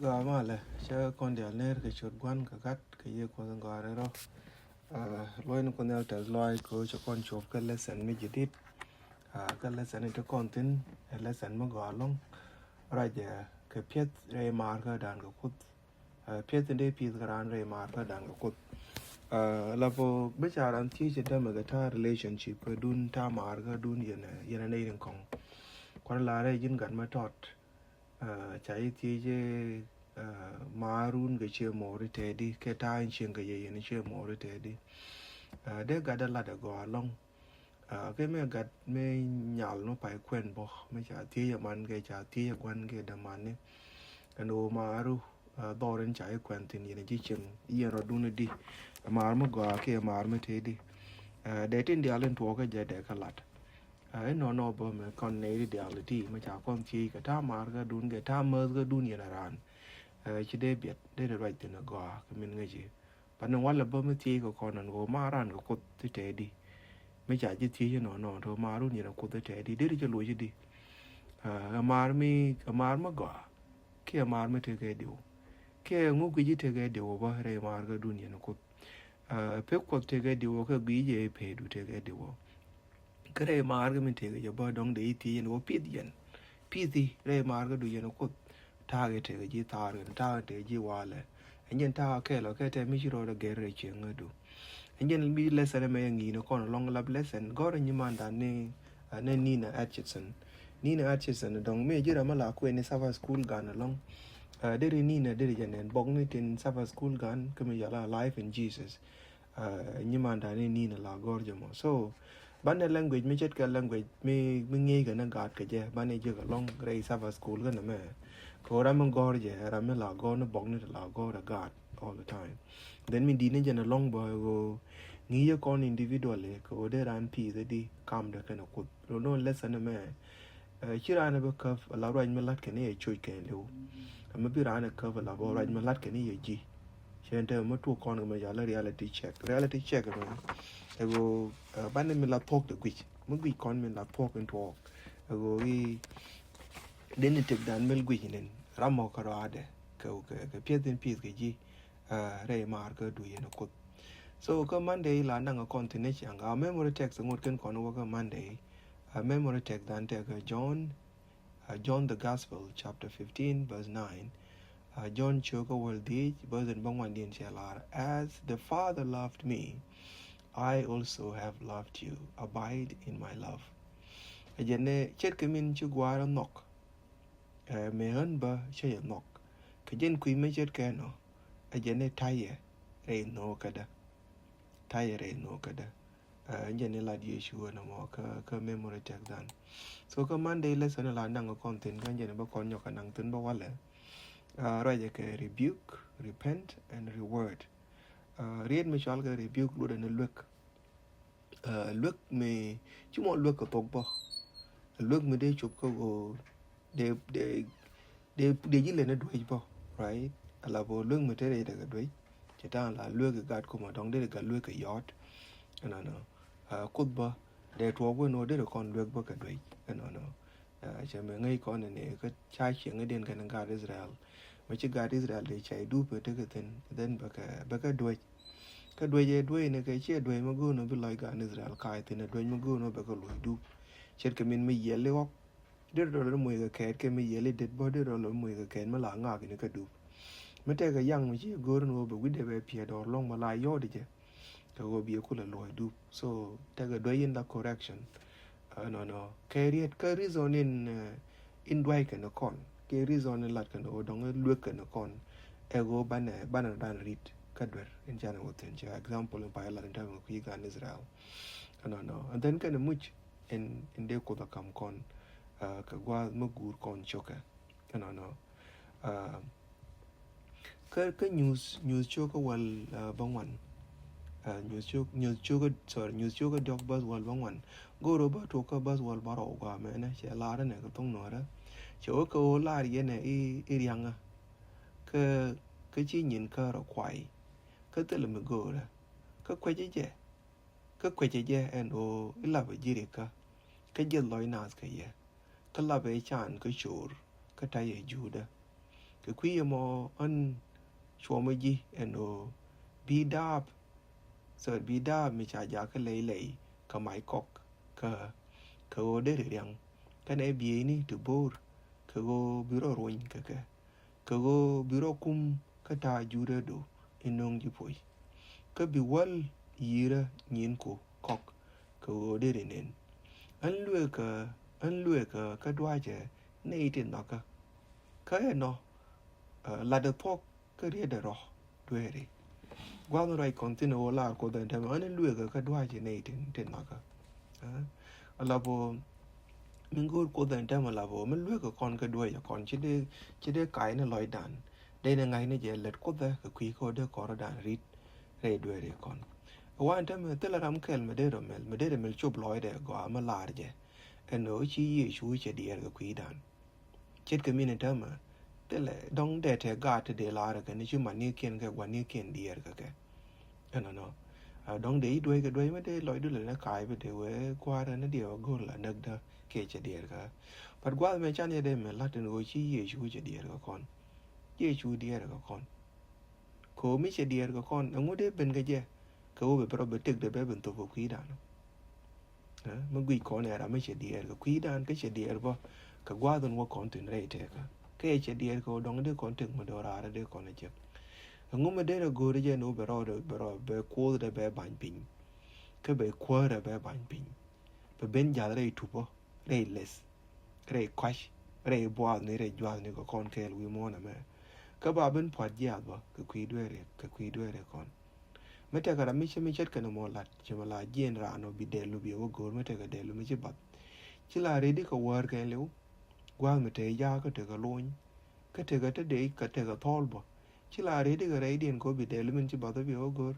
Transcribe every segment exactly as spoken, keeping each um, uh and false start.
Gɔaa malɛ, cä kɔn diaal ner kɛ ciöt Gua̱n kɛ Gat kɛ Yiëë Kuɔth in gɔaa rɛl rɔ. Luɔ̱c ni Kuoth Nhial tɛth lɔaac kɛ ɣöö cɛ kɔn cop kɛ lesson mi jadid. Kɛ lesson in te kɔn thi̱n ɛ lesson mi gɔaa ɛlɔ̱ŋ. Ruacɛ kɛ piɛth rɛy maarkä dan kɛ Kuoth. Piɛth in dee pi̱th kɛ raan rɛy maarkä dan kɛ Kuoth. La po mi ca ran thiec ɛ dämɛ kɛ ta̱a̱ relationship kɛ dun ta̱a̱ maarkä dun yɛn ɛ nɛy rin kɔ̱ŋ. Kuan la rɛy ji̱n gat mi tɔt. Ca ji̱ thiec ɛ maarun kɛ ciɛ mo̱o̱ri tɛɛdi kɛ ta̱a̱ in cieŋ kɛ yɛ yɛn ciɛ mo̱o̱ri tɛɛdi. Dee gat dee lat ɛ gɔaa ɛlɔ̱ŋ. Kɛ mëë gat mëë nyal mi pay kuɛn bä mi ca thiec ɛ man kɛ ca thiec ɛ gua̱n kɛ dämani. Ɛn ɣöö maaru dhɔr in ca ji̱ kuɛn thi̱n yɛn ji̱ cieŋ yɛn rɔ̱dun di. Ɛ maar mi gɔaa kɛ maar mi tëëdi. Dee tin diaal in tuɔɔk kä jɛ dee kä lat. Inɔnɔ bä mi kɔn nɛy di diaal ti mi ca kɔn thiec kɛ ta̱a̱ maar kä dun kɛ ta̱a̱ mäth kä dun yɛn a raan. Ci dee biɛt dee dee ruac thi̱n a gɔaa kɛ min ŋäci. But ni walɛ bä mi thiec kɛ kɔn ɛn ɣöö maar raan kɛ Kuoth ti tɛɛdi. Mi ca ji̱ thiec inɔnɔ to maar run yɛn a Kuoth ti tɛɛdi dee ri cɛ loc di. Ɛ maar mi ɛ maar mi gɔaa kiɛ maar mi tekɛ diw kiɛ ŋuk ki ji̱ tekɛ diw bä rɛy maar kä dun yɛn a Kuoth. Pek Kuɔth tekɛ diw kɛ guic jɛ pek du tekɛ diw. Kä rɛy maar kä mi tekɛ jɛ bä dɔ̱ŋ dee i̱ thiec yɛn wä pi̱th yɛn pi̱thi rɛy maar kä du yɛn a Kuoth. Ta̱a̱ kɛ tekɛ ji̱ thaar kɛn ta̱a̱ kɛ tekɛ ji̱ walɛ. Ɛn jɛn ta̱a̱ kɛ kɛl ɔ kɛ tɛ mi ci rɔɔdɛ gɛr rɛy cieŋ kä du. Ɛn jɛn bi lesson ɛmɛ yɛ ŋi̱i̱n kɔn ɛlɔ̱ŋ lap lesson gɔ̱rɛ nyimandan ni ni Nina Atkinson. Nina Atkinson dɔ̱ŋ mi ji̱ ram mi la kuɛn ni Sabbath School gan ɛlɔ̱ŋ. Deri Nina deri jɛ nɛn bɔk ni tin Sabbath School gan kä mi yala Life in Jesus. Nyimandan ni Nina la gɔ̱r jɛ mɔ so banɛ language mi ce̱tkɛ language mi mi ŋi̱eec kɛ ni gaat kɛ jɛ banɛ ji̱ kɛ lɔ̱ŋ rɛy Sabbath School kɛ ni mɛ. Kɛ ɣöö ram mi gɔ̱r jɛ ram mi la gɔ̱r ni bɔk ni ti la gɔ̱r ɛ gaat all the time. Then mi di̱t ni jɛn ɛlɔ̱ŋ bä ɣöö ŋi̱i̱c yɛ kɔn individually kɛ ɣöö dee ran pi̱i̱th di kamdɛ kɛn ɛ Kuoth. Lo no̱o̱ŋ lesson ɛmɛ ci raan ɛ bä käp ala ruac mi la̱t kɛn i̱ yɛ coc kɛn li̱w. Ɛmɛ bi raan ɛ käp ala bä ruac mi la̱t kɛn i̱ yɛ ji̱. Cɛ ɛn te mɛ tuɔk kɔn kɛ mɛ yal reality check. Reality check ɛmɛ ɛ ɣöö banɛ mi la thuɔ̱k dɛ guic mi guic kɔn mi la thuɔ̱k in tuɔɔk. Ɛ ɣöö i̱ den i̱ tëkdan mel guic inin ram mɔ kä rɔaadɛ kɛ kɛ piɛth in pi̱i̱th kɛ ji̱. Rɛy maar kä du yɛn a Kuoth. So kä Monday la naŋ a kɔn thi̱n ni ciaŋ a memory text ŋot ken kɔn wä kä Monday. A memory text dan tekɛ John, John the Gospel chapter fifteen verse nine. John cio̱kä wäl dhiec verse in bä ŋuan diɛn cɛ lar, as the Father loved me, I also have loved you. Abide in my love. Ɛ jɛn ni ce̱tkɛ min ci gua̱a̱r a nhɔk. Ɛ mëë ɣän bä cä yɛ nhɔk kɛ jɛn kui̱ mi ce̱tkɛ nɔ. Ɛ jɛn ni ta̱yɛ rɛy nhöökädä. Ta̱yɛ rɛy nhöökädä. Ɛ jɛn ni lat Yecu ɣän ɛmɔ kä kä memory text dan. So kä Monday lesson la naŋ kɔn thi̱n kä jɛn bä kɔn nyɔk kɛ naŋ thi̱n bä walɛ. Ruacɛ kɛ rebuke, repent and reward. Riet mi cɔal kɛ rebuke lotdɛ ni luek. Luek mi ci mɔ luek kɛ thok bä. Luek mi dee cop kä ɣöö dee dee dee dee ji̱ lɛn a duec bä, right? Ala bä luek mi te rɛy dee kɛ duec. Cɛ ta̱a̱ŋ la luek kɛ gat kumɛ dɔ̱ŋ dee kɛ luek kɛ yɔt. Ɛnɔnɔ. Kuoth bä dee tuɔɔk wen ɣöö dee kɔn luek bä kɛ duec. Ɛnɔnɔ. Cɛ mɛ ŋäc kɔn ni kä ca cieŋ idiɛn kɛn gaat Israel. Mɛ ci gaat Israel dee ca idup i̱ tekɛ thi̱n then bɛ kɛ bɛ kɛ duec. Kä duec ɛ duec ni kɛ ciɛ duec mi go̱o̱n ɔ bi lɔc gaat Israel ka̱a̱c thi̱n ɛ duec mi go̱o̱n ɔ bɛ kɛ luɔc dup. Ce̱tkɛ min mi yiɛl i̱ ɣɔk. Dee rɔ lɔ moc kɛ kɛɛt kɛ mi yiɛl i̱ det bä dee rɔ lɔ moc kɛ kɛɛt mi la ŋaak ni kä dup. Mi tekɛ yaŋ mi ci go̱o̱r ni ɣöö bɛ wi̱cdɛ bɛ piɛt dɔɔr lɔ̱ŋ mi la yɔɔt i̱ jɛ. Kɛ ɣöö biɛ kulɛ luɔc dup. So tekɛ duec in la correction. Ɛnɔnɔ kɛ riet kä reason in in duac kɛn kɔn kɛ reason in lat kɛn ɣöö dɔŋ in luek kɛn kɔn. Ɛ ɣöö banɛ banɛ dan rit kä duer in canɛ wä thi̱n cɛ example in pay lat in term of kui̱ gan Israel. Ɛnɔnɔ and then kɛn muc in in dee Kuoth a kam kɔn kɛ gua̱a̱th mi guur kɔn cokɛ. Ɛnɔnɔ. Kä kä nyuth nyuth cio̱kä wäl bä ŋuan. Nyuth cio̱kä nyuth cio̱kä sorry nyuth cio̱kä diɔk bäth wäl bä ŋuan. Go̱o̱r bä tuɔk kä bäth wäl bä rɔw gɔaa mɛnɛ cɛ lar inɛ kɛ thoŋ nuɔrä. Cɛ wä kɛ ɣöö lar yɛnɛ i̱ i̱ riaŋä. Kä kä ci nyin kä rɔ kuay. Kä thilɛ mi go̱o̱rä. Kä kuecä jɛ. Kä kuecä jɛ ɛn ɣöö i̱ lapɛ ji̱ rikä. Kä jiɛth lɔc naath kɛ yɛ. Kä lapɛ i̱ can kä cor kä ta̱yɛ juudä. Kɛ kui̱ ɛmɔ ɣän cuɔmä ji̱ ɛn ɣöö bi daap, so bi daap mi ca jakä lɛy lɛy kɛ mac kɔk kɛ, kɛ ɣöö deri riaŋ kɛnɛ bieyni ti bo̱o̱r kɛ ɣöö bi rɔ ruony kɛ kɛ, kɛ ɣöö bi rɔ kum kä ta̱a̱ juudädu in nöŋ ji̱ puɔ̱c. Kä bi wäl yi̱rä nyinku kɔk kɛ ɣöö deri nen. Ɣän lueekä, ɣän lueekä kä dua̱cɛ nɛy ti nhɔakä. Kä ɛnɔ, ɛ, latdɛ thuɔ̱k kä rietdɛ rɔ dueeri. Gua̱a̱th in ruac kɔn thi̱n ɣöö lar Kuoth ɛn täämɛ, ɣän lueekä kä dua̱cɛ nɛy ti, ti nhɔakä. Ɛ, ala bä, mi go̱o̱r Kuoth ɛn täämɛ ala bä, mi lueekä kɔn kä dueecɛ kɔn, ci dee, ci dee ka̱a̱c ni lɔcdan. Dee ni ŋa̱c ni jɛ lät Kuothɛ kɛ kui̱ kä dee kɔn rɔ̱dan ri̱t rɛy dueeri kɔn. Wan täämɛ thilɛ ram kɛl mi dee rɔ mɛl, mi dee rɔ mɛl cop lɔcdɛ gɔaa mi lar jɛ. Ɛn ɣöö ci Yecu cɛ diɛɛr kɛ kui̱dan. Ce̱tkɛ min in täämɛ, thilɛ dɔ̱ŋ dee te gaat ti dee lar kɛ ni ci manikiɛn kɛ guanikiɛn diɛɛr kɛ kɛ. Ɛnɔnɔ. A, dɔ̱ŋ dee i̱ duec kɛ duec mi dee lɔcdu lɛ ni ka̱a̱c bi dee wee kua̱rä ni diɛ wä go̱r la näkdä kiɛ cɛ diɛɛr kɛ. But gua̱a̱th mɛ can yɛ dee mɛ la̱t in ɣöö ci Yecu cɛ diɛɛr kɛ kɔn. Yecu diɛɛr kɛ kɔn. Kɛ ɣöö mi cɛ diɛɛr kɛ kɔn, ɛŋu dee ben kɛ jɛ? Kɛ ɣöö bɛ bi rɔ bɛ tëkdɛ bɛ ben thop kɛ kui̱dan. Ɛ, mi guic kɔn ɛ ram mi cɛ diɛɛr kɛ kui̱dan, kä cɛ diɛɛr bä kɛ gua̱a̱th in wä kɔn thi̱n rɛy tɛkä. Kä cɛ diɛɛr kɛ ɣöö dɔ̱ŋ dee kɔn tëk mi do̱raarä dee kɔn a jek. Ɛŋu mi derɛ go̱o̱rä jɛ ni wä bɛ rɔɔdɛ, bɛ rɔɔdɛ, bɛ kuo̱o̱rdɛ bɛ ba̱ny piny. Kä bɛ kuäärä bɛ ba̱ny piny. Bɛ ben ja̱th rɛy tupä, rɛy leth, rɛy kɔ̱a̱c, rɛy buathni, rɛy juathni kɛ kɔn kɛɛl wi̱i̱ muɔ̱ɔ̱n ɛmɛ. Kä ba ben pua̱t jiaath bä kɛ kui̱ dueeri, kɛ kui̱ dueeri kɔn. Mi tekɛ ram mi ci mi ce̱tkɛ ni mɔ la̱t, ci mi la jiɛn raan ɔ bi dɛl lu bi wä go̱o̱r mi tekɛ dɛl lu mi ci bath. Ci la rɛy di kɛ wäär kɛɛliw, gua̱a̱th mi te ja̱a̱k kä tekɛ lony, kä tekɛ te dee kä tekɛ thɔɔl bä. Ci la rɛy di kɛ rɛydiɛn kɛ wä bi dɛl lu min ci bath wä bi wä go̱o̱r.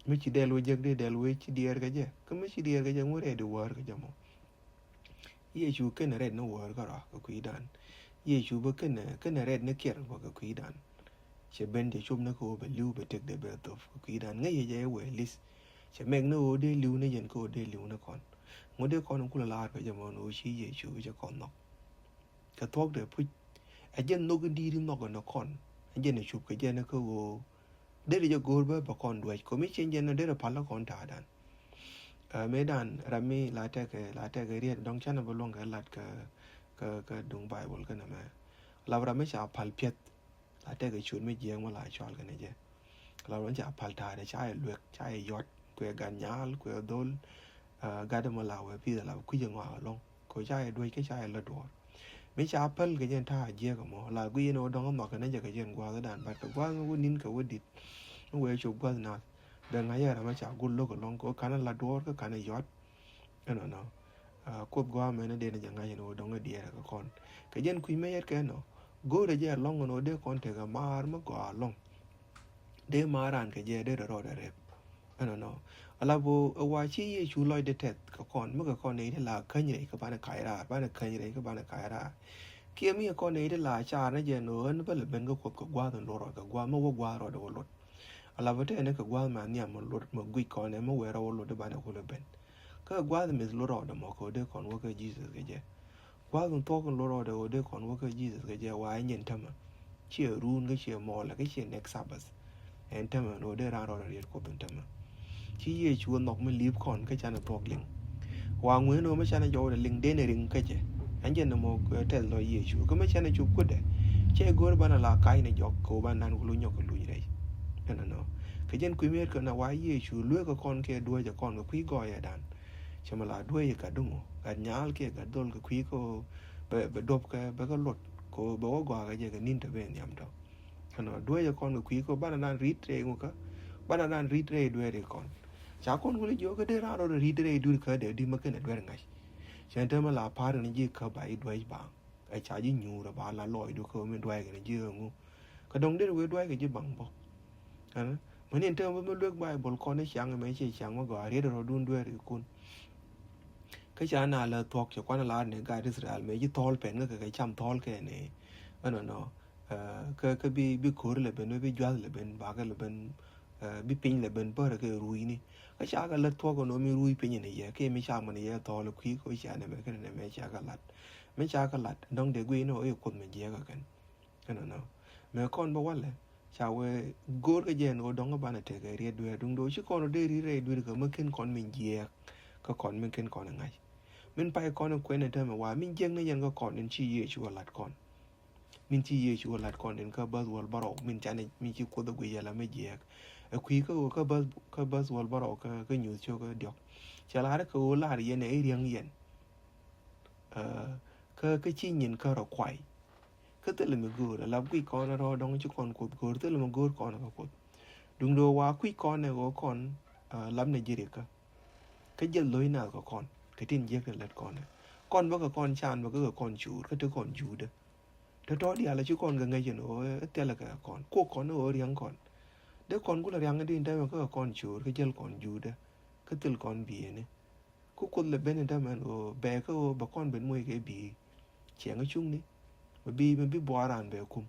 Mi ci dɛl wä jek di dɛl wä ci diɛɛr kɛ jɛ, kä mi ci diɛɛr kɛ jɛ ŋu rɛy di wäär kɛ jɛ mɔ. Yecu kenɛ rɛt ni wäär kärɔa kɛ kui̱dan. Yecu bä kenɛ, kenɛ rɛt ni kiɛr bä kɛ kui̱dan. Cɛ ben cɛ cop ni kɛ ɣöö bɛ li̱w bɛ tëkdɛ bɛ thop kɛ kui̱dan. Ŋäc yɛ jɛ wee li̱th. Cɛ mɛk ni ɣöö dee li̱w ni jɛn kɛ ɣöö dee li̱w ni kɔn. Ŋu dee kɔn kulɛ la̱r kɛ jɛ mɔn ɣöö ci Yecu cɛ kɔn nhɔk. Kɛ thuɔ̱kdɛ puc. Ɛ jɛn nhök in di̱i̱t in nhɔk in kɔn. Ɛ jɛn ɛ cop kɛ jɛn kɛ ɣöö deri jɛ go̱o̱r bä bɛ kɔn duäc. Kɛ mi cieŋ jɛn deri pal kɔn ta̱a̱dan. Ɛ, mëëdan ram mi la tekɛ, la tekɛ riet dɔ̱ŋ canɛ bä luɔ̱ŋ kɛ lat kɛ, kɛ, kɛ duŋ Baibol kɛnɛ mɛ. La ram mi ca pal piɛth. La tekɛ ciöt mi jiɛɛŋ mi la cɔal kɛnɛ jɛ. La ram mi ca pal ta̱a̱dɛ ca yɛ luek, ca yɛ yɔt, kuɛ gat nyal, kuɛ dhol. Ɛ, gat mi la wee pith la kui̱c ɛ ŋɔak ɛlɔ̱ŋ. Kɛ ca yɛ duäc kä ca yɛ lät duɔ̱ɔ̱r. Mi ca päl kɛ jɛn ta̱a̱ jiɛk ɛmɔ la guic ɛn ɣöö dɔ̱ŋ ɛmɔ kɛ ni jɛ kɛ jɛn gua̱a̱thdan, but kɛ gua̱a̱th mi wä ni̱n kɛ wä di̱t. Mi wee cop gua̱th nath bɛ ŋa̱c ɛ ram mi ca go̱l lo̱k ɛlɔ̱ŋ kɛ ɣöö kanɛ la duɔ̱ɔ̱r kä kanɛ yɔ̱a̱t. Ɛnɔnɔ. Ɛ, Kuoth gua̱a̱th mɛn ɛ dee ni jɛ ŋa̱c ɛn ɣöö dɔ̱ŋ ɛ diɛɛrɛ kɛ kɔn. Kɛ jɛn kui̱ mɛ yɛt kɛ ɛnɔ go̱o̱rɛ jɛ ɛlɔ̱ŋ ɛn ɣöö dee kɔn tekɛ maar mi gɔaa ɛlɔ̱ŋ. Dee maar raan kɛ jɛ dee rɔ rɔɔdɛ rep. Ɛnɔnɔ. Ala bä ɛ wa ci Yecu lɔcdɛ tɛth kɛ kɔn, mi kɛ kɔn nɛy ti la käny rɛy kä banɛ kac raar, banɛ käny rɛy kä banɛ kac raar. Kiɛ mi kɛ kɔn nɛy ti la car ni jɛ ɛn ɣöö ɣän bä lɛ ben kä Kuoth kɛ gua̱a̱th in lot rɔɔdɛ, gua̱a̱th mi wä gua̱a̱th rɔɔdɛ wä lot. Ala bä tɛɛni kɛ gua̱a̱th mi a nhiam mi lot, mi guic kɔn ɛ mi wee rɔ wä lot i̱ banɛ kulɛ ben. Kä gua̱a̱th mith lot rɔɔdɛ mɔ kɛ ɣöö dee kɔn wä kä Jesus kɛ jɛ. Gua̱a̱th in thuɔ̱k in lot rɔɔdɛ ɣöö dee kɔn wä kä Jesus kɛ jɛ wa ɛ nyin tämɛ. Ciɛ ruun kä ciɛ mɔɔlɛ kä ciɛ next Sabbath. Ɛn tämɛ ɛn ɣöö dee raan rɔɔdɛ riet Kuoth in tämɛ. Ci Yecu ɛ nhɔk mi li̱i̱p kɔn kä canɛ thuɔ̱k liŋ. Wa ŋueen ɣöö mi canɛ jɔwdɛ liŋ dee ni riŋ kä jɛ. Ɛn jɛn ɛmɔ, ɛ, tɛth lɔ Yecu. Kä mi canɛ cop kudɛ. Cɛ go̱o̱r banɛ la ka̱cni jɔk kɛ ɣöö banɛ nan ku luny nyɔk kɛ luny rɛy. Ɛnɔnɔ. Kɛ jɛn kui̱ mëër kɛ na wa Yecu lueekä kɔn kɛ duäcä kɔn kɛ kui̱ gɔɔyädan. Cɛ mi la duäcä gat duŋ ɔ, gat nyaal kiɛ gat dhol kɛ kui̱ kä bɛ, bɛ duɔ̱p kɛ, bɛ kɛ lot kɛ bɛ wä gɔaa kɛ jɛ kɛ ni̱n tɔ ben nhiam tɔ. Ɛnɔ duäcä kɔn kɛ kui̱ kä banɛ nan ri̱t rɛy ŋukä, banɛ nan ri̱t rɛy dueeri kɔn. Ca kɔn kulɛ jiök kä dee raan rɔ ri̱t rɛy dueeri kä dee di mä kɛnɛ dueer ŋa̱c. Cɛ te mi la pa̱a̱r kɛn ji̱ kä ba i̱ duäc baŋ. Ɛ ca ji̱ nyuur ɛ ba la lɔɔcdu kä mi duäc kɛn ji̱ ɛ ŋu. Kä dɔ̱ŋ dee wee duäc kɛ ji̱ baŋ bä. Ɛn, mäni ɛn täämɛ bä mi luek Baibol kɔn i̱ ciaŋ ɛmɛ ciɛ ciaŋ mi gɔaa riet rɔɔdun dueerikun. Kä ca na lä thuɔ̱k cɛ kuan lar ni gaat Israel mëë ci thɔɔl pɛn kä kɛ cam thɔɔl kɛ ni. Ɛnɔnɔ. Ɛ, kä, kä bi, bi ko̱ri lɛ ben, bi juath lɛ ben, bakɛ lɛ ben, ɛ, bi piny lɛ ben bärɛ kɛ ruucni. Kä ca kɛ lät thuɔ̱k ɛn ɣöö mi ruuc piny ni yɛ, kɛ mi ca mɛn yɛ thɔɔl kui̱ kɛ cia nɛmɛ kɛn nɛmɛ ca kɛ lat. Mi ca kɛ lat, dɔ̱ŋ dee guic ni ɣöö i̱ Kuoth mi jiɛk ɛ kɛn. Ɛnɔnɔ. Mɛ kɔn bä walɛ ca wee go̱o̱r kä jɛ ɛn ɣöö dɔ̱ŋ kä banɛ tekɛ riet dueer duŋ do̱ ci kɔn rɔ dee riet rɛy dueer kä mi ken kɔn min jiɛɛk kä kɔn min ken kɔn ɛ ŋa̱c. Min pay kɔn ɛ kuɛn ɛ täämɛ wa min jiɛk ni yɛn kä kɔn in ci Yecu ɛ lat kɔn. Min ci Yecu ɛ lat kɔn in kä bäth wäl bärɔw min canɛ min ci Kuoth ɛ guic yɛl ɛ mi jiɛɛk. Ɛ kui̱ kä ɣöö kä bäth kä bäth wäl bärɔw kä kä nyuuth cio̱k kä diɔ̱k. Cɛ lar kä ɣöö lar yɛn ɛ i̱ riäŋ yɛn. Kä kä ci nyin kä rɔ kuay. Kä thilɛ mi go̱o̱r a lap kui̱ kɔn a rɔɔdɔŋ ci kɔn Kuoth go̱o̱r thilɛ mi go̱o̱r kɔn a kä Kuoth. Duŋdɛ wa kui̱ kɔn ɛ ɣöö kɔn lap ni ji̱ rikä. Kä jiɛth lo̱c naath kä kɔn kä tin jiäk ni lät kɔn ɛ kɔn bä kä kɔn can bä kä kä kɔn cuur kä ti kɔn juudä. Tɔ̱tɔ̱ diaal a ci kɔn kɛ ŋäc ɛn ɣöö ɛ thilɛ kɛ kɔn kuok kɔn ɛ ɣöö riäŋ kɔn. Dee kɔn kulɛ riaŋ di dämɛ kä kä kɔn cuur kä jäl kɔn juudä. Kä thil kɔn bieyni. Kä Kuoth lɛ ben in dämɛ ɛn ɣöö bɛ kä ɣöö bɛ kɔn ben moc kɛ biey. Ciɛŋ cuŋni mɛ bi mɛ bi buar raan bɛ kum.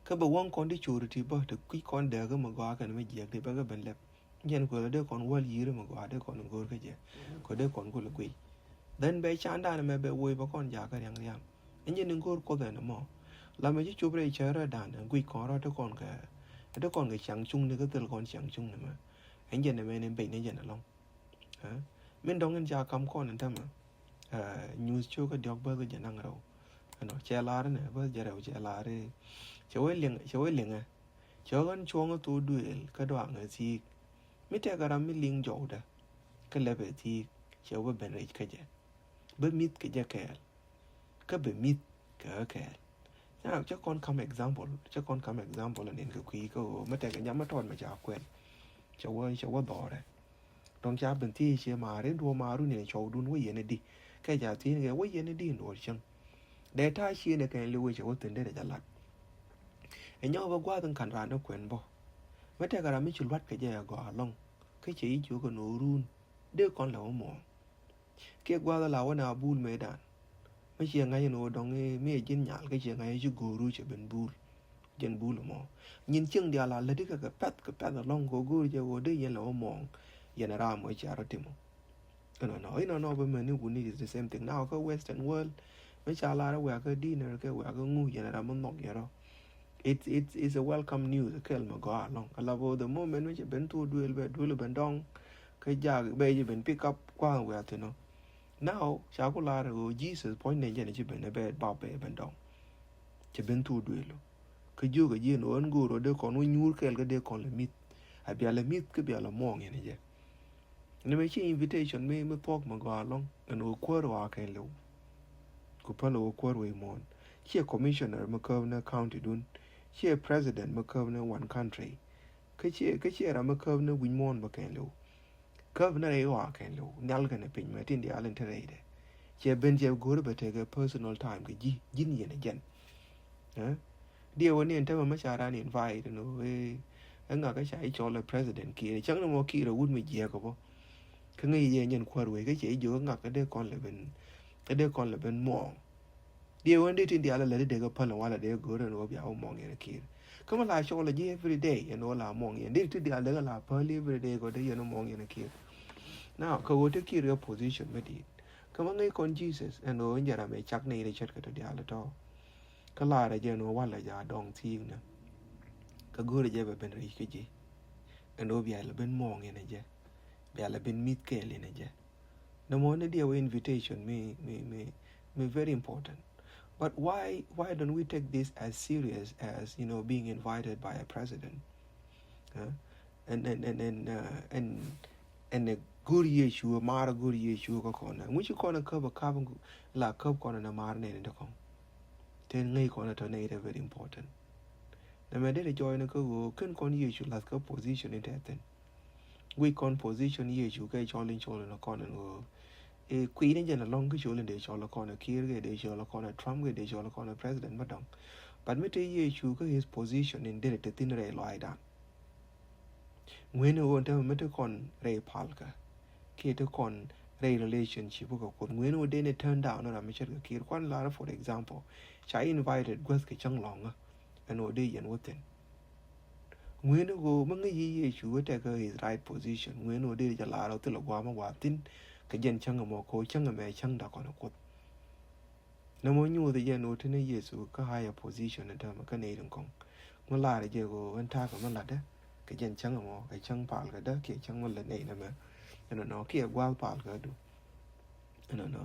Kä bɛ wäŋ kɔn di co̱o̱ri ti bä te kui̱ kɔn dääk kä mɛ gɔaa kɛn mɛ jiɛk ti bɛ kä ben lɛp. Jɛn kuɛ lɛ dee kɔn wäl yi̱i̱ri mɛ gɔaa dee kɔn go̱o̱r kä jɛ. Kɛ dee kɔn kulɛ guiy. Then bɛ candan mɛ bɛ woc bɛ kɔn jakä riaŋ riaŋ. Ɛn jɛn in go̱o̱r Kuoth ɛn mɔ. La mɛ ci cop rɛy cär rɔ dan ɛn guic kɔn rɔ te kɔn kɛ te kɔn kɛ ciaŋ cuŋni kä thil kɔn ciaŋ cuŋni mɛ. Ɛn jɛn ɛmɛ ni bec ni jɛn ɛlɔŋ. Min dɔ̱ŋ in ca kam kɔn in tämɛ. Nyuuth cio̱kä diɔ̱k bäth jɛ naŋ rɛw. Ɛnɔ cɛ lar inɛ bäth jɛ rɛw cɛ lar i̱ cɛ wee liŋ cɛ wee liŋɛ. Cɛ ɣän cuɔ̱ŋ ɛ thok duëël kä dɔaŋ ɛ thiik. Mi tɛkɛ ram mi liŋ jɔwdä kä lɛpɛ thiik cɛ wee ben rɛc kä jɛ. Bä mi̱th kɛ jɛ kɛɛl. Kä bɛ mi̱th kɛ ɣä kɛɛl. Nya cä kɔn kam example cä kɔn kam example nin kɛ kui̱ kä ɣöö mä tɛkɛ nyam mä tɔɔt mä ca kuɛl. Cɛ wä cɛ wä dhɔrɛ. Dɔ̱ŋ ca ben thiec ciɛ maari duɔ maarun in cɔwdun wä yɛn di kɛ ca thiec kɛ wä yɛn di in duɔl cäŋ. Dee ta̱a̱ ciënɛ kɛn liwec cɛ wä thi̱n derɛ ca lat. Ɛ nyɔk bä gua̱a̱th in ka̱n raan ni kuɛn bä. Mä tɛkɛ ram mi ci lua̱t kɛ jɛ ɛ gɔaa lɔ̱ŋ kä cɛ i̱ ciökɛ no̱o̱run dee kɔn lɛ wä muɔ̱ɔ̱ŋ. Kiɛ gua̱a̱th ala wä na bul mëëdan. Mi ciɛ ŋa̱c ɛn ɣöö dɔ̱ŋ mi ɛ ji̱n nyal kä ciɛ ŋa̱c ɛ ci go̱o̱ru cɛ ben bul. Jɛn bul ɛmɔ nyin cieŋ diaal a läti kɛ kɛ pɛth kɛ pɛth ɛlɔ̱ŋ kɛ go̱o̱r jɛ ɣöö dee yɛn lɛ wä muɔ̱ɔ̱ŋ. Yɛn ɛ ram ɣöö cia rɔ timo. Ɛnɔnɔ inɔnɔ bä mɛni wuni is the same thing now kä western world. Mi ca lar ɛ wɛ̈kä dinner kɛ wɛ̈kä ŋu yɛn ɛ ram mi nhɔk yɛn rɔ. It's it's it's a welcome news kɛl mɛ gɔaa ɛlɔ̱ŋ. Ala bä the moment mi cɛ ben thok duëël bɛ duëël ben dɔŋ. Kä jak bɛ jɛ ben pick up kua̱a̱ŋ wɛ̈kä thi̱n ɔ. Now ca ku lar ɣöö Jesus puɔ̱ny nɛ jɛn ci ben ɛ bɛ bap bɛ ben dɔŋ. Ci ben thok duëël ɔ. Kä jiök ɛ ji̱ ɛn ɣöö ɛn go̱o̱r ɣöö dee kɔn wä nyuur kɛɛl kä dee kɔn lɛ mi̱th. A bia lɛ mi̱th kä bia lɛ muɔ̱ɔ̱ŋ yɛn ɛ jɛ. Ni mɛ ci invitation mi mi thuɔ̱k mɛ gɔaa ɛlɔ̱ŋ ɛn ɣöö kuäär ɣɔaa kɛn liw. Ku päl ɣöö kuäär wec muɔ̱ɔ̱n ciɛ commissioner mi käp ni county dun. Ciɛ president mi käp ni one country. Kä ciɛ kä ciɛ ram mi käp ni wi̱c muɔ̱ɔ̱n bä kɛn liw. Käp ni rɛy ɣɔaa kɛn liw nhial kɛn piny mɛ tin diaal in te rɛydɛ. Cɛ ben cɛ go̱o̱ri bɛ tekɛ personal time kɛ ji̱ ji̱n yɛn ɛ jɛn. Diɛ wä ni ɛn tämɛ mɛ ca ran invite ni wee. Ɛ ŋa kä ca i̱ cɔl ɛ president Kiir cäŋ ni mɔ Kiir ɛ wut mi jiɛk ɛ bä. Kä ŋäc yɛ nyɛn kuäär wee kä cɛ i̱ jiök ɛ ŋa kä dee kɔn lɛ ben kä dee kɔn lɛ ben muɔɔŋ. Diɛ wä ni dee tin diaal ɛ lät i̱ dee kä päl ɛ wala dee go̱o̱r ɛn wä bia wä muɔɔŋ yɛn ɛ Kiir. Kä mi la cɔl ɛ ji̱ every day ɛn wä la muɔɔŋ yɛn dee tin diaal dee kä la päl every day kɔ dee yɛn wä muɔɔŋ yɛn ɛ Kiir. Now kä wä te Kiir kɛ position mi di̱i̱t. Kä ma ŋäc kɔn Jesus ɛn ɣöö in jɛ ram ɛ cak nɛy rɛ ce̱tkɛ tɔ diaal ɛ tɔ̱. Kä laarɛ jɛ ɛn ɣöö walɛ jɛ a dɔŋ thiiknɛ. Kä go̱o̱rɛ jɛ bɛ ben rɛc kä ji̱ ɛn ɣöö bia lɛ ben muɔ̱ɔ̱ŋ in ɛ jɛ. Bia lɛ ben mi̱th kɛɛl in ɛ jɛ. Nɔmɔ ni diɛ wä invitation mi mi mi mi very important. But why why don't we take this as serious as, you know, being invited by a president? Huh? And and and and uh, and and a go̱r Yecu, maar a go̱r Yecu kä kɔn. Ŋuci kɔn a käp a käp la käp kɔn a maar nɛn in te kɔn. Ten ŋäc kɔn a tɔ nɛy te very important. Nɛ mɛ derɛ jɔɔy ni kä ɣöö ken kɔn Yecu lath kä position in te thin. Guic kɔn position Yecu kɛ cɔl in cɔl in kɔn in ɣöö. Ɛ kui̱ ni jɛn alɔŋ kä cɔl in dee cɔl kɔn a Kiir kɛ dee cɔl kɔn a Trump kɛ dee cɔl kɔn a president bä dɔŋ. But mi te Yecu kä his position in derɛ te thin rɛy lɔaacdan. Ŋueni ɣöö te mi te kɔn rɛy palkä kiɛ te kɔn rɛy relationship kä Kuoth. Ŋueni ɣöö dee ni turn down ram mi ce̱tkɛ Kiir kuan lar, for example, ca invited guäth kɛ cäŋ lɔ̱ŋä ɛn ɣöö dee yɛn wä thin. Ŋueni ɣöö mi ŋäc yi Yecu wä tɛk kä his right position. Ŋueni ɣöö dee jɛ lar ɣöö thilɛ gua̱a̱ mi gua̱a̱ thin kɛ jɛn cäŋ ɛmɔ kɛ ɣöö cäŋ ɛmɛ cäŋ da kɔn ɛ Kuoth. Nɛ mɔ nyuuth jɛ ni wä ti ni Yecu kä higher position in täämɛ kä nɛy tin kɔŋ. Mi lar jɛ ko ɛn ta̱a̱ kɛ mi latdä kɛ jɛn cäŋ mɔ, ɛ cäŋ pal kɛ dä kiɛ cäŋ mi lät nɛy nɛmɛ. Ɛnɔnɔ kiɛ gua̱a̱th pal kɛ du. Ɛnɔnɔ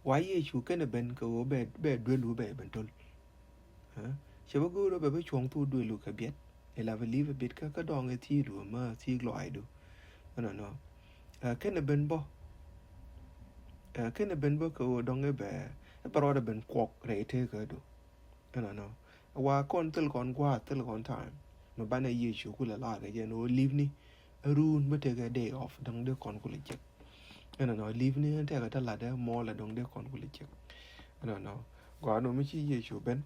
wa Yecu kɛn ɛ ben kɛ ɣöö bɛ, bɛ duel wä bɛ ben töl. Cɛ bä go̱o̱r bɛ bi cuɔ̱ŋ thuk duëlu kɛ biɛt. Ila bi li̱i̱p ɛ bit kä kä dɔŋ ɛ thi̱i̱du ma thi̱i̱k lɔaacdu. Ɛnɔnɔ kɛn ɛ ben bä. Kɛn ɛ ben bä kɛ ɣöö dɔŋ ɛ bɛ, ɛ bɛ rɔɔdɛ ben kuɔk rɛy teekädu. Ɛnɔnɔ wa kɔn thil kɔn gua̱a̱th thil kɔn time. Mi banɛ Yecu kulɛ lar kɛ jɛn ɣöö li̱i̱pni ɛ ruun bä tekɛ day off dɔŋ dee kɔn kulɛ cek. Ɛnɔnɔ li̱i̱pni ɛn tekɛ te latdɛ mɔɔlɛ dɔŋ dee kɔn kulɛ cek. Ɛnɔnɔ gɔaa nɔ mi ci Yecu ben.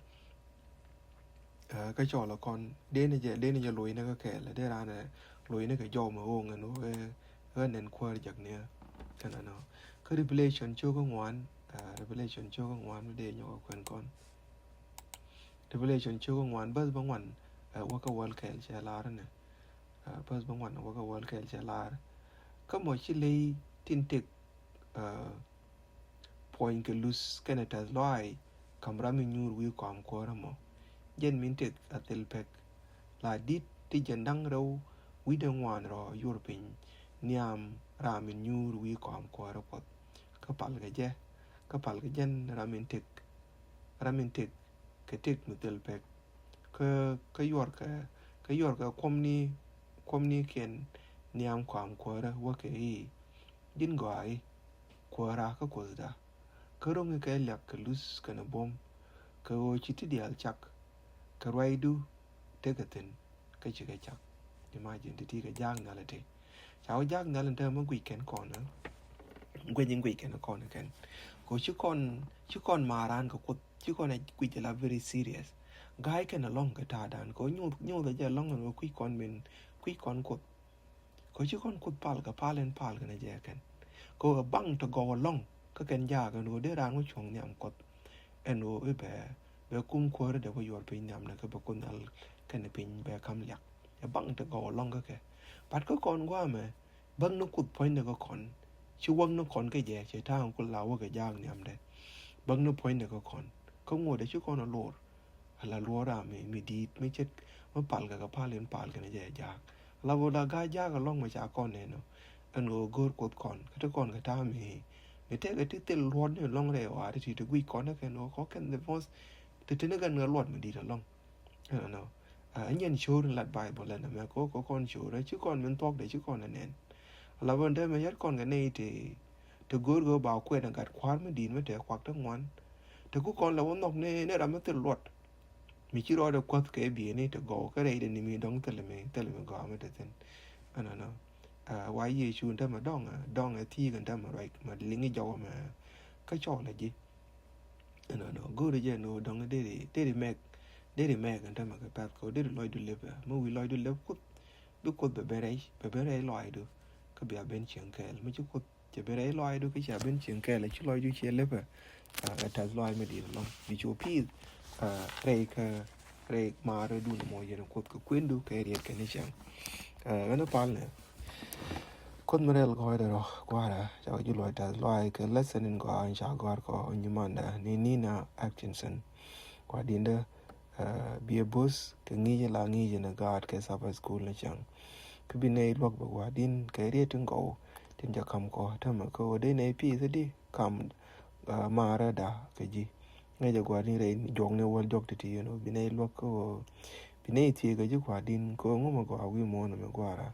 Kä cɔl ɛ kɔn dee ni jɛ, dee ni jɛ loc ni kä kɛɛl dee raan ɛ loc ni kɛ jɔw mɛ ɣöö ŋɛn ɣöö ɛ nɛn kuäär jɛk ni. Ɛnɔnɔ kä Revelation cio̱k kä ŋuan. Revelation cio̱k kä ŋuan mi dee nyɔk ɛ kuɛn kɔn. Revelation cio̱k kä ŋuan bäth bä ŋuan. Wä kä wäl kɛɛl cɛ lar ni. Bäth bä ŋuan wä kä wäl kɛɛl cɛ lar. Kä mɔ ci ley tin tëk puɔ̱ny kɛ luth kɛnɛ tɛth lɔaac, kam ram mi nyuur wi̱i̱ kɔam kuäärä mɔ. Jɛn min tëk a thil pek. La di̱t ti jɛn da̱ŋ rɛw wi̱cdɛ ŋuan rɔ yuɔr piny nhiam ram mi nyuur wi̱i̱ kɔam kuäärä Kuɔth. Kä pal kɛ jɛ, kä pal kɛ jɛn ram min tëk, ram min tëk kɛ tëk mi thil pek. Kä, kä yuɔrkɛ, kä yuɔrkɛ kuɔmni, kuɔmnikiɛn nhiam kɔam kuäärä wäkɛ i̱, ji̱n gɔaa i̱, Kuäära kä Kuothda. Kä ro̱ŋ ikɛ liak kɛ luth kɛnɛ buɔ̱m kɛ ɣöö ci ti diaal cak kɛ ruacdu tekɛ thi̱n kä cikɛ cak. Imagine ti ti kɛ jaak nhial iti. Ca wä jaak nhial in te mä guic kɛn kɔn. Guic in guic kɛn kɔn kɛn. Ko ci kɔn, ci kɔn maran kɛ Kuoth, ci kɔn a guic la very serious. Ga̱a̱c kɛn alɔŋ kɛ ta̱a̱dan ko nyuth, nyuth a jɛ alɔŋ kɛn ko kui̱c kɔn min, kui̱c kɔn Kuoth. Ko ci kɔn Kuoth pal kɛ pal in pal kɛn a jɛ kɛn. Ko a baŋ te gɔw alɔŋ kä kɛn jaak ɛn ko dee raan wä cuɔ̱ŋ nhiam Kuoth. Ɛn ko i̱ bɛ, bɛ kum kuäär dee wä yuɔr piny nhiam ni kä bɛ Kuoth nhial kɛn piny bɛ kam liak. Ɛ baŋ te gɔw alɔŋ kä kɛ. But kä kɔn guamɛ, bäk ni Kuoth puɔ̱nydɛ kä kɔn. Ci wäk ni kɔn kä jɛ, cɛ ta̱a̱ŋ ku la wäk kɛ jaak nhiamdɛ. Bäk ni puɔ̱nydɛ kä kɔn. Kä ŋuɔ̱tdɛ ci kɔn a lor. Ala luɔr ram mi, mi di̱i̱t, mi ce̱t, mi pal kɛ kɛ pal in pal kɛn jɛ jaak. Ala bä la ga̱a̱c jaak alɔŋ mi ca kɔn nɛn ɔ. Ɛn ɣöö go̱o̱r Kuoth kɔn, kä ti kɔn kɛ ta̱a̱ mi, mi tekɛ ti thil luɔt ni alɔŋ rɛy ɣɔaa ti ti ti guic kɔn ni kɛn ɣöö kɔn kɛn the most, ti ti ni kɛn kɛ luɔt mi di̱i̱t alɔŋ. Ɛnɔnɔ. A nyɛn co̱o̱r in lat Baibol ɛn ɛmɛ kɛ ɣöö kɛ kɔn co̱o̱r ɛ ci kɔn min thuɔ̱kdɛ ci kɔn ɛ nɛn. Ala bä ndɛ mɛ yɛt kɔn kɛ nɛy ti, ti go̱o̱r kɛ ɣöö ba kuɛn ɛ gat kua̱r mi di̱i̱t mi tɛɛ kuak ti ŋuan. Ti ku kɔn lɛ wä nhɔk ni, ni ram mi thil luɔt. Mi ci rɔɔdɛ kuäth kɛ bieyni ti gɔw kä rɛydɛ ni mi dɔ̱ŋ thil mi, thil mi gɔaa mi te thi̱n. Ɛnɔnɔ. A, wa Yecu in te mɛ dɔ̱ŋ, dɔ̱ŋ ɛ thi̱i̱k in te mɛ ruac mɛ liŋi jɔwä mɛ kä cɔl ɛ ji̱. Ɛnɔnɔ go̱o̱ri jɛ ni wä dɔ̱ŋ deri, deri mɛk, deri mɛk in te mɛ kɛ pɛth kɛ wä deri lɔcdu lepɛ. Mi wi̱i̱ lɔcdu lep Kuoth, bi Kuoth bɛ ben rɛy, bɛ ben rɛy lɔaacdu. Kä bia ben cieŋ kɛɛl mi ci Kuoth cɛ ben rɛy lɔaacdu kä cia ben cieŋ kɛɛl ci lɔcdu ciɛ lepɛ. A, ɛ tɛth lɔaac mi di̱i̱t ɛlɔ̱ŋ. Bi cu pi̱i̱th, a, rɛy kä rɛy maarä dun mɔ yɛn Kuoth kɛ kuendu kɛ riet kɛ ni cäŋ. A, ɣän pal nɛ. Kuoth mi rɛl gɔɔydɛ rɔ, Gua̱a̱ra, ca wä ji̱ luɔc tɛth lɔaac kɛ lesson in gɔaa in ca gɔ̱a̱r kɔ in nyimandɛ ni Nina Atkinson. Gua̱a̱dindä, a, biɛ bo̱th kɛ ŋi̱i̱c in la ŋi̱i̱c in a gaat kɛ Sabbath School ni cäŋ. Kä bi nɛy luäk bɛ Gua̱a̱din kɛ riet tin gɔw tin ca ka̱m kɔ tämɛ kä wä dee nɛy pi̱i̱th di ka̱m, a, maarä da kɛ ji̱. Ŋäcɛ Gua̱a̱din rɛy juɔkni wäl jɔk ti̱ti̱ ɛn ɣöö bi nɛy luäk kä ɣöö bi nɛy thiëëk kɛ ji̱ Gua̱a̱din kɛ ɣöö ŋu mɛ gɔaa wi̱i̱ muɔ̱ɔ̱n ɛmɛ Gua̱a̱ra.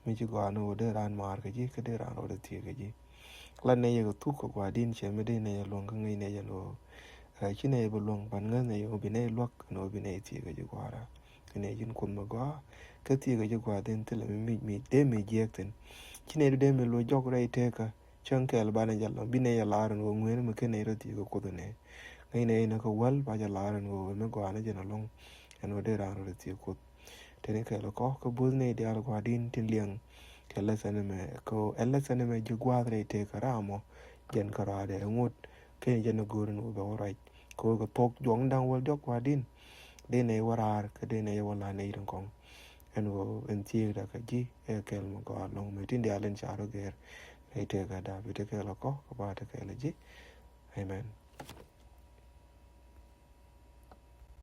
Mi ci gɔaa ni ɣöö dee raan maar kɛ ji̱ kä dee raan rɔɔdɛ thiëëk kɛ ji̱. La nɛy yɛ kɛ thuk kɛ Gua̱a̱din cɛ mi dee nɛy yɛ luäŋ kä ŋäc nɛy yɛn ɣöö, a, ci nɛy bɛ luäŋ ban ŋäth nɛy ɣöö bi nɛy luäk ɛn ɣöö bi nɛy thiëëk kɛ ji̱ Gua̱a̱ra. Kɛ nɛy ji̱n Kuoth mɛ gɔaa kä thiëëk kɛ ji̱ Gua̱a̱din thilɛ mi mic mi dee mi jiɛɛk thi̱n. Ci nɛy dee mi luɔc jɔk rɛy teekä. Cäŋ kɛɛl banɛ jɛ lɔ̱ŋ bi nɛy jɛ lar ɛn ɣöö ŋueen mi ken nɛy rɔ thiec kɛ Kuoth ɛnɛ. Ŋäc nɛy nɛ kɛ wäl ba jɛ lar ɛn ɣöö mi gɔaa ni jɛn ɛlɔ̱ŋ ɛn ɣöö dee raan rɔ thiec Kuoth. Teni kɛɛl kɔ kä bo̱th nɛy diaal Gua̱a̱din tin liɛŋ kɛ lesson ɛmɛ kɛ ɣöö ɛ lesson ɛmɛ ji̱ gua̱a̱th rɛy tëëk kɛ ram ɔ jɛn kɛ rɔaadɛ ɛ ŋot. Ken jɛn ɛ go̱o̱r ɛn ɣöö bɛ wä ruac kɛ ɣöö kɛ thuɔ̱k juɔ̱ŋ da̱ŋ wäl diɔ̱k Gua̱a̱din. Dee nɛy wä raar kä dee nɛy wä la nɛy tin kɔ̱ŋ. Ɛn ɣöö ɛn thiëëkda kɛ ji̱ ɛ kɛl mi gɔaa ɛlɔ̱ŋ mi tin diaal in ca rɔ gɛr. Rɛy tëëkäda bi te kɛɛl kɔ kä ba te kɛɛl ji̱. Amen.